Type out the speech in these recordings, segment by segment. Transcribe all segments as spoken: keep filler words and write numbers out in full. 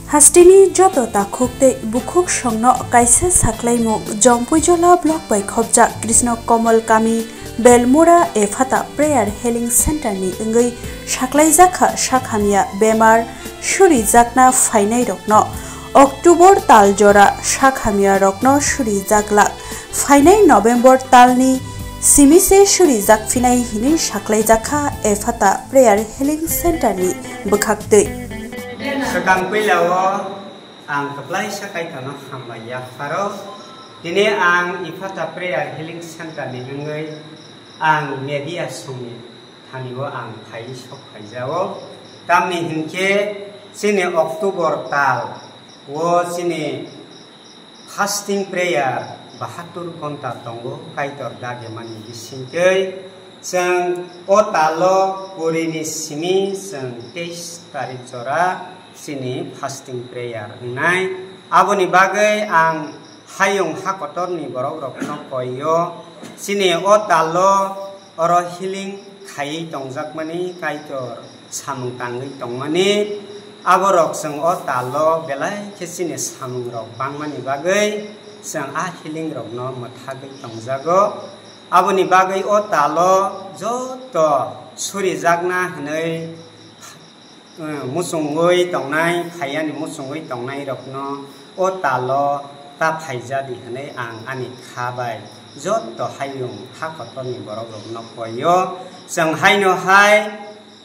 Hasteni joto takhuk tei bukhuk songno kaisa saklaimung Jompuijola block bai khopjak Krishna Kamal kami Belmura Ephata Prayer Healing Center ni wngwi saklaijakha sak hamya bemar surijakna phainairokno. October tal jora sak hamyarokno surijaklak phainai November talni simi se surijak phinai hinwi saklaijakha Ephata Prayer Healing Center ni bwkhaktwi. Swkang puilao ang kwplaisa Kaitorno hambai yapharo. Tini ang Ephata Prayer Healing Center ni wngwi ang media songni thani o ang phai sok phaijao. Tamni hinkhe chini October tal o chini fasting prayer bahattur ghonta tongo Kaitor dagimani bisingtwi. Chwng o talo purini simi chwng teis tarik jora chini fasting prayer wngnai. Aboni bagwi ang hayung ha kotorni borok rokno koio, chini o talo oro healing khaiwi tongjakmani, Kaitor samung tangwi tongmani, aborok chwng o talo belai khe chini samungrok bangmani bagwi chwng a healing rokno mwthagwi tongjago. Aboni bagwi o talo joto surijakna hwnwi, eh, muchungwi tongnai, phaiyani muchungwi tongnairokno o talo ta phaijadi hwnwi ang ani kha bai joto hayung ha kotorni borokrokno koio. Chwng haino hai,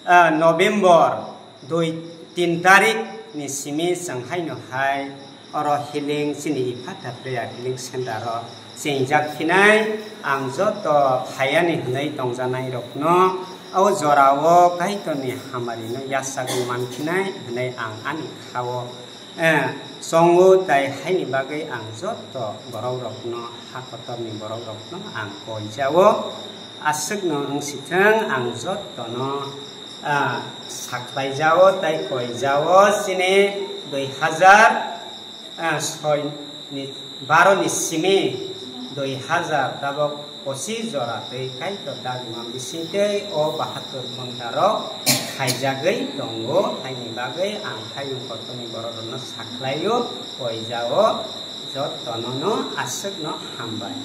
ah, November dui tin tarik ni simi chwng haino hai oro healing chini Ephata Prayer Healing Center o chengjak phinai. Ang joto phaiyani hwnwi tongjanai rokno o jorao Kaitorni hamari no yachagwi man phinai hwnwi ang ani khao, eh, chongo, tai haini bagwi ang joto borok rokno, ha kotorni borok rokno ang koijao. Aswkno wngsithwng, ang jotono, ah, sakhlaijao tai koijao chini dui hazar, ah, soi ni, baro ni simi dui hazar tabok pochis jora twi Kaitor dagimani bisingtwi o bahattur ghonta rok khaijagwi tongo. Haini bagwi ang hayung kotorni borok rokno sakhlaio, koijao, jotono no aswkno hambai.